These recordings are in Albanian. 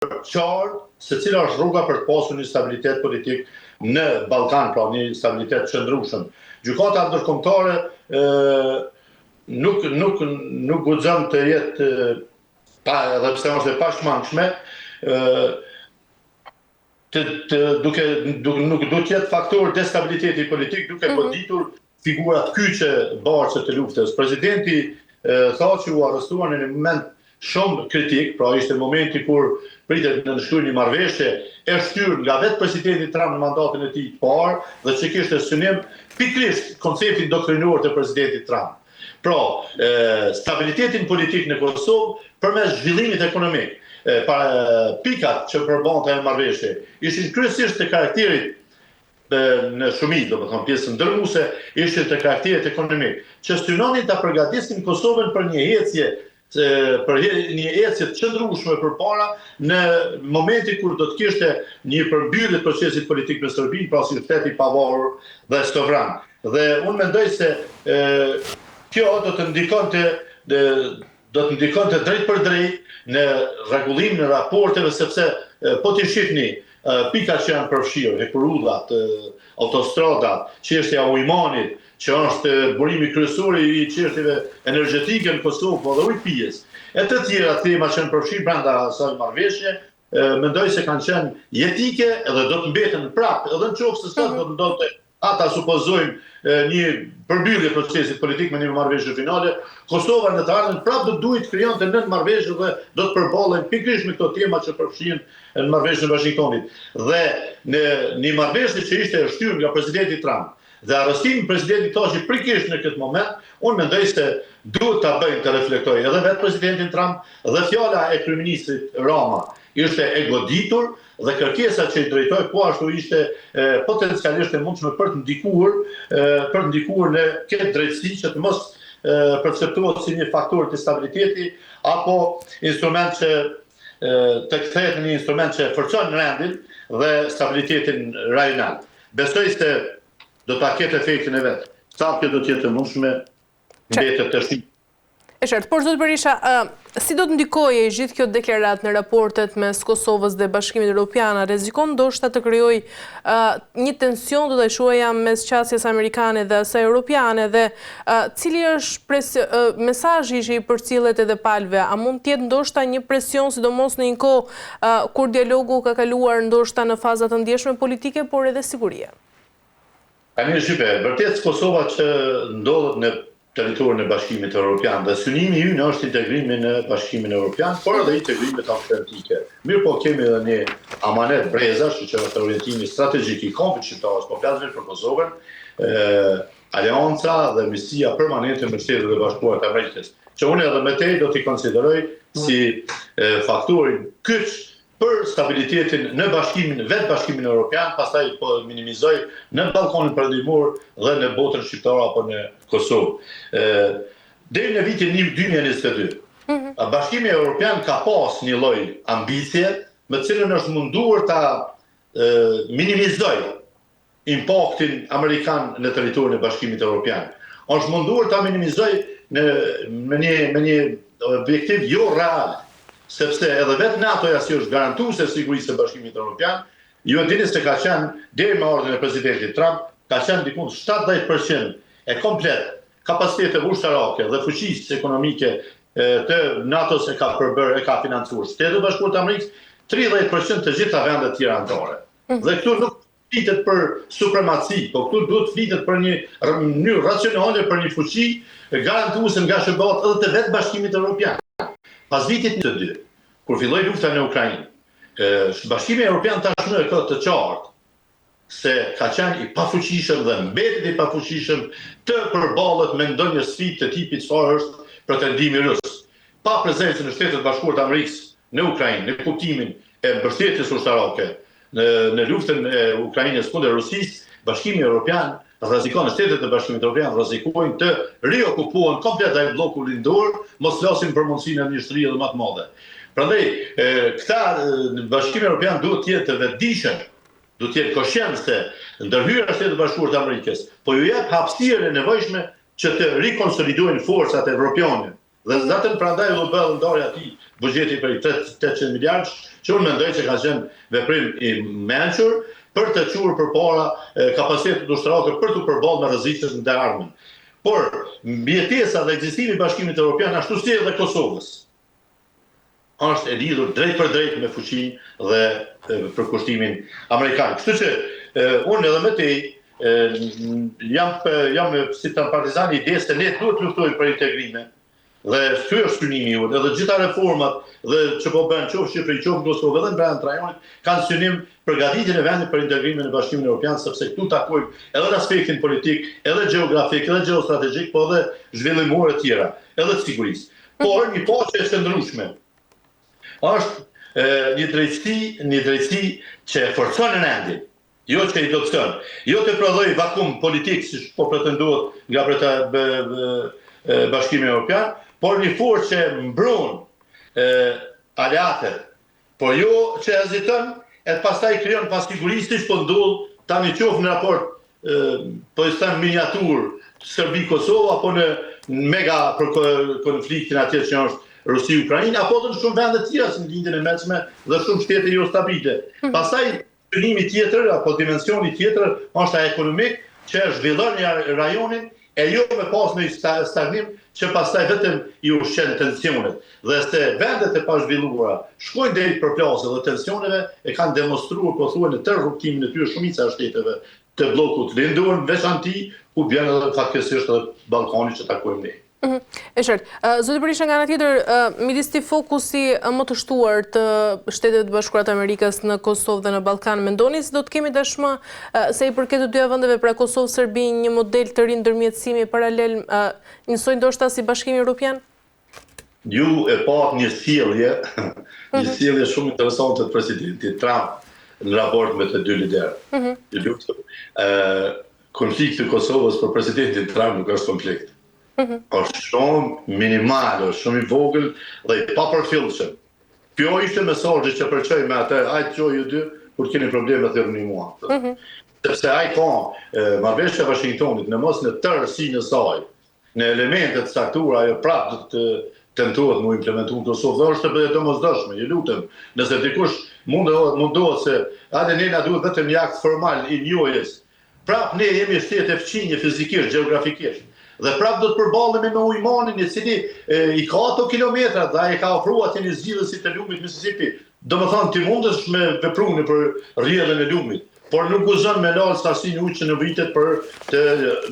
qartë se cila është rruga për të pasur një stabilitet politik në Ballkan, pra një stabilitet të qëndrueshëm. Gjykata ndërkombëtare nuk nuk nuk guxon të jetë pa edhe pse është e pashmangshme, ë të, të duke, duke nuk duhet të jetë faktor destabiliteti politik duke mm -hmm. goditur figurat kyçe bartëse të luftës. Presidenti Thaçi u arrestua në një moment shumë kritik, pra ishte momenti kur pritet të nënshkruhej një marrëveshje e shtyrë nga vetë presidenti Trump në mandatin e tij të parë dhe që kishte synim pikërisht konceptin doktrinor të presidentit Trump. Pra, stabilitetin politik në Kosovë përmes zhvillimit ekonomik, pa, pikat që përbante ajo marrëveshje ishin kryesisht të karakterit në shumicë, domethënë pjesën dërmuese, ishin të karakterit ekonomik, që synonin ta përgatisin Kosovën për një ecje për një ecje të qëndrueshme përpara në momentin kur do të kishte një përmbyllje të procesit politik me Serbinë, pra si shtet i pavarur dhe sovran. Dhe unë mendoj se e, kjo do të ndikonte do të ndikonte drejtpërdrejt në rregullimin e raporteve sepse po t'i shihni pikat që janë përfshirë, hekurudhat, autostradat, çështja e Ujmanit, që është burimi kryesor i çështjeve energjetike në Kosovë, po edhe ujë pijes, e të tjera tema që janë përfshirë brenda asaj marrëveshje, mendoj se kanë qenë jetike edhe do të mbeten prapë, edhe në qoftë se sot mhm. do të ndodhte A ta supozojmë një përmbyllje të procesit politik me një marrëveshje finale, Kosova në të ardhmen prapë do të duhej të krijonte nënmarrëveshje dhe do të përballej pikërisht me këto tema që përfshihen në marrëveshjen e Washingtonit. Dhe në një marrëveshje që ishte e shtyrë nga presidenti Trump dhe arrestimi i presidentit Thaçi pikërisht në këtë moment, unë mendoj se duhet ta bëjnë të reflektojë edhe vetë presidentin Trump dhe fjala e kryeministrit Rama ishte e goditur dhe kërkesa që i drejtoi po ashtu ishte potencialisht e mundshme për të ndikuar për të ndikuar në këtë drejtësi që të mos perceptohet si një faktor destabiliteti apo instrument që të kthehet në një instrument që forcon rendin dhe stabilitetin rajonal. Besoj se do ta ketë efektin e vet. Sa kjo do të jetë e mundshme mbetet të shihet. E qartë. Por, zoti Berisha, si do të ndikojë e gjithë kjo deklaratë në raportet mes Kosovës dhe Bashkimit Europian? A rrezikon ndoshta të krijojë një tension, do ta quaja, mes qasjes amerikane dhe asaj europiane dhe cili është mesazhi që i përcillet edhe palëve? A mund të jetë ndoshta një presion, sidomos në një kohë kur dialogu ka kaluar ndoshta në faza të ndjeshme politike, por edhe sigurie? Tani shqipe, vërtet Kosova që ndodhet në territorin e Bashkimit Evropian dhe synimi ynë është integrimi në Bashkimin Evropian, por edhe integrimet atlantike. Mirëpo kemi edhe një amanet brezash, që është orientimi strategjik i kombit shqiptar, po flas veç për Kosovën, aleanca dhe miqësia permanente me Shtetet e Bashkuara të Amerikës, që unë edhe më tej do t'i konsideroj si faktorin kyç për stabilitetin në Bashkimin, vetë Bashkimin Europian, pastaj po minimizoj në Ballkanin Perëndimor dhe në botën shqiptare apo në Kosovë. Ë deri në vitin 2022, mm -hmm. Bashkimi Europian ka pas një lloj ambicie me të cilën është munduar ta minimizojë impaktin amerikan në territorin e Bashkimit Evropian. Është munduar ta minimizojë në me një me një objektiv jo real, sepse edhe vetë NATO-ja si është garantuese e sigurisë së Bashkimit Evropian, ju e dini se ka qenë deri me ardhjen e presidentit Trump, ka qenë diku 70% e komplet kapaciteteve ushtarake dhe fuqisë ekonomike të NATO-s e ka përbërë, e ka financuar Shtetet e Bashkuara të Amerikës, 30% të gjitha vendet tjera anëtare. Mhm. Dhe këtu nuk flitet për supremaci, po këtu duhet të flitet për një mënyrë racionale për një fuqi garantuese nga SHBA-t edhe të vetë Bashkimit Evropian. Pas vitit 22, kur filloi lufta në Ukrainë, Bashkimi Evropian tashmë e ka të qartë se ka qenë i pafuqishëm dhe mbetet i pafuqishëm të përballet me ndonjë sfidë të tipit çfarë është pretendimi rus. Pa prezencën e Shteteve të Bashkuara të Amerikës në Ukrainë, në kuptimin e mbështetjes ushtarake në në luftën e Ukrainës kundër Rusisë, Bashkimi Evropian rrezikon, shtetet e Bashkimit Evropian rrezikojnë të riokupohen komplet ai blloku lindor, mos flasim për mundësinë e një shtrirje edhe më të madhe. Prandaj, këta në Bashkimin Evropian duhet të jenë të vetëdijshëm, duhet të jenë koshient se ndërhyrja e Shteteve të Bashkuara të Amerikës po ju jep hapësirën e nevojshme që të rikonsolidojnë forcat evropiane. Dhe zaten prandaj u bë ndarja e atij buxheti prej 800 miliardësh, që unë mendoj që ka qenë veprim i mençur për të çuar përpara kapacitetet ushtarake për t'u përballë me rreziqet në të ardhmen. Por mbijetesa dhe ekzistimi i Bashkimit Evropian ashtu si edhe Kosovës është e lidhur drejtpërdrejt me fuqinë dhe përkushtimin amerikan. Kështu që unë edhe më tej jam jam si të partizan i idesë se ne duhet të luftojmë për integrime dhe ky është synimi ynë, edhe gjitha reformat dhe që po bën qoftë Shqipëri, qoftë në Kosovë edhe në brenda rajonit kanë synim përgatitjen e vendit për integrimin në Bashkimin Evropian, sepse këtu takojmë edhe në aspektin politik, edhe gjeografik, edhe gjeostrategjik, po edhe zhvillimor e tjera, edhe të sigurisë. Por një paqe e qëndrueshme është një drejtësi, një drejtësi që e forcon rendin, jo që i dobëson, jo të prodhojë vakum politik siç po pretendohet nga preta Bashkimi Evropian, por një forcë që mbron aleatët, por jo që heziton e pastaj krijon pasiguri siç po ndodh tani qoftë në raport po i them miniaturë Serbi Kosovë apo në mega për konfliktin atje që është Rusi Ukrainë apo edhe në shumë vende të tjera si në Lindjen e Mesme dhe shumë shtete jo stabile. Hmm. Pastaj synimi tjetër apo dimensioni tjetër është ai ekonomik që e zhvillon rajonin e jo me pas një stagnim që pastaj vetëm i ushqen tensionet. Dhe se vendet e pazhvilluara shkojnë deri përplasje dhe tensioneve e kanë demonstruar pothuaj në tërë rrugëtimin e tyre shumica e shteteve të bllokut lindor, në veçanti ku bjen edhe fatkeqësisht edhe Ballkani që takojmë ne. Mhm. E qartë. Zoti Berisha nga ana tjetër, midis këtij fokusi më të shtuar të Shteteve të Bashkuara të Amerikës në Kosovë dhe në Ballkan, mendoni se do të kemi tashmë sa i përket të dyja vendeve, pra Kosovë, Serbi, një model të ri ndërmjetësimi paralel, njësoj ndoshta si Bashkimi Evropian? Ju e patë një sjellje, një mhm. sjellje shumë interesante të presidentit Trump në raport me të dy liderët. Mm -hmm. Konflikti i Kosovës për presidentin Trump nuk është konflikt. Mm -hmm. është shumë minimal, është shumë i vogël dhe i papërfillshëm. Kjo ishte mesazhi që përçoi me atë, hajt ço ju dy, kur keni probleme thirrni mua. Mm -hmm. Sepse ai ka marrëveshja e Washingtonit në mos në tërësinë e saj, në elemente të caktuara ajo prapë do të tentohet mu implementu në Kosovë dhe është e domosdoshme, ju lutem, nëse dikush mundohet, mundohet se hajde ne na duhet vetëm një akt formal i njohjes, prapë ne jemi shtete fqinje fizikisht, gjeografikisht, dhe prapë do të përballemi me Ujmanin i cili e, i ka ato kilometrat dhe ai ka ofruar atje një zgjidhje si të lumit Mississippi. Domethënë ti mundesh me vepru nëpër rrjedhën e lumit, por nuk guxon me nal sasinë e ujit që nevojitet për të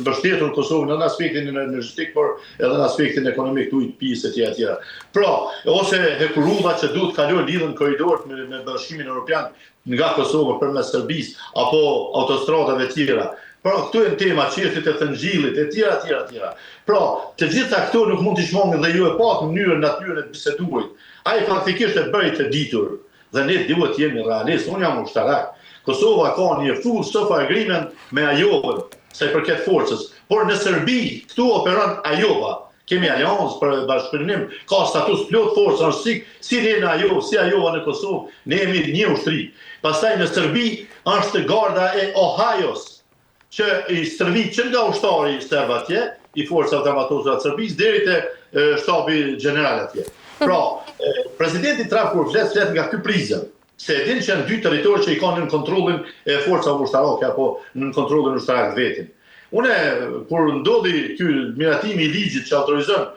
mbështetur Kosovën në aspektin energjetik, por edhe në aspektin ekonomik të ujit pisë etj etj. Pra, ose hekurudha që duhet të kalojë lidhen korridoret me, me Bashkimin Evropian nga Kosova përmes Serbisë apo autostradave tjera. Pra, këto janë tema çështjet e Thëngjillit e tjera etj etj. Pra, të gjitha këto nuk mund t'i shmangin dhe ju e patë mënyrën natyrën e biseduarit. Ai faktikisht e bëri të ditur Dhe ne duhet të jemi realistë, unë jam ushtarak. Kosova ka një full SOFA agreement me Ajovën, sa i përket forcës. Por në Serbi, këtu operon Ajova. Kemi aleancë për bashkëpunim, ka status plot forcë, është si, si ne në Ajovë, si Ajova në Kosovë, ne jemi një ushtri. Pastaj në Serbi është garda e Ohio's, që i stërvit që nga ushtari serb atje, i forcave të armatosura të Serbisë deri te shtabi gjeneral atje. Pra, presidenti Trump kur flet flet nga ky prizëm, se e din që janë dy territore që i ka nën kontrollin e forcave ushtarake apo nën kontrollin ushtarak të vetin. Unë kur ndodhi ky miratimi i ligjit që autorizon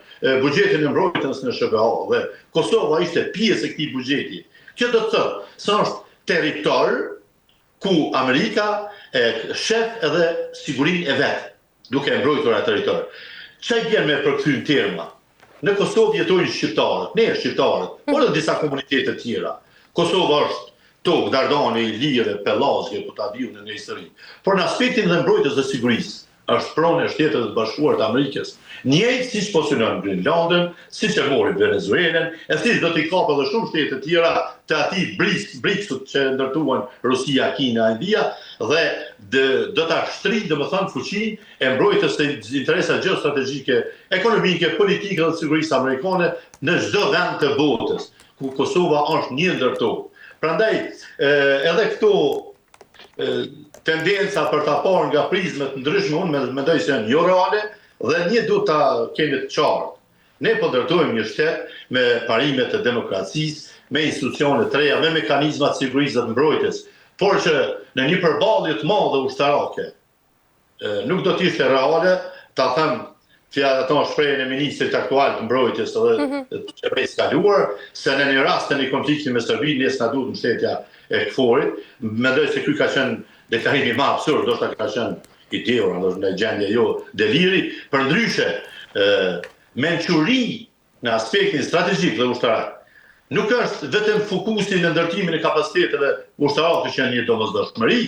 buxhetin e mbrojtjes në SHBA dhe Kosova ishte pjesë e këtij buxheti. Kjo do të thotë se është territor ku Amerika e shef edhe sigurinë e vet, duke e mbrojtur atë territor. Ça i bjen me përkthy në terma? Në Kosovë jetojnë shqiptarët, ne shqiptarët, por edhe disa komunitete tjera. Kosova është tokë dardane, ilire, pellazge, ku ta di unë në histori. Por në aspektin dhe mbrojtjes dhe sigurisë, është pronë e Shteteve të Bashkuara të Amerikës, njëjtë siç po synon Grenlandën, siç e mori Venezuelën, e siç do t'i kapë edhe shumë shtete të tjera të atij BRICS-ut që ndërtuan Rusia, Kina, India, dhe do ta shtrijë, domethënë, fuqinë e mbrojtjes së interesave gjeostrategjike, ekonomike, politike dhe të sigurisë amerikane në çdo vend të botës, ku Kosova është një ndër to. Prandaj, edhe këto tendenca për ta parë nga prizme të ndryshme, unë mendoj se janë jo reale dhe një duhet ta kemi të qartë. Ne po ndërtojmë një shtet me parime të demokracisë, me institucione të reja, me mekanizma të sigurisë dhe të mbrojtjes, por që në një përballje të madhe ushtarake, nuk do të ishte reale, ta them fjalën ato shprehjen e ministrit aktual të mbrojtjes dhe mhm. të qeverisë kaluar, se në një rast të një konflikti me Serbinë, ne s'na duhet mbështetja e KFOR-it, mendoj se ky ka qenë deklarimi më absurd, ndoshta ka qenë i dehur, ndoshta në gjendje jo deliri, përndryshe, mençuri në aspektin strategjik dhe ushtarak, nuk është vetëm fokusi në ndërtimin e kapaciteteve ushtarake që janë një domosdoshmëri,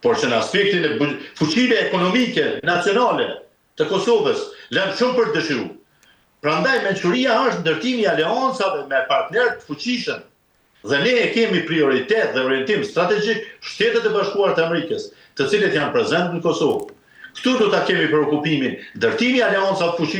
por që në aspektin e fuqive ekonomike nacionale të Kosovës lënë shumë për të dëshiruar. Prandaj mençuria është ndërtimi i aleancave me partnerë të fuqishëm dhe ne e kemi prioritet dhe orientim strategjik Shtetet e Bashkuara të Amerikës, të cilët janë prezent në Kosovë. Këtu do ta kemi preokupimin ndërtimi i aleancave të fuqishme.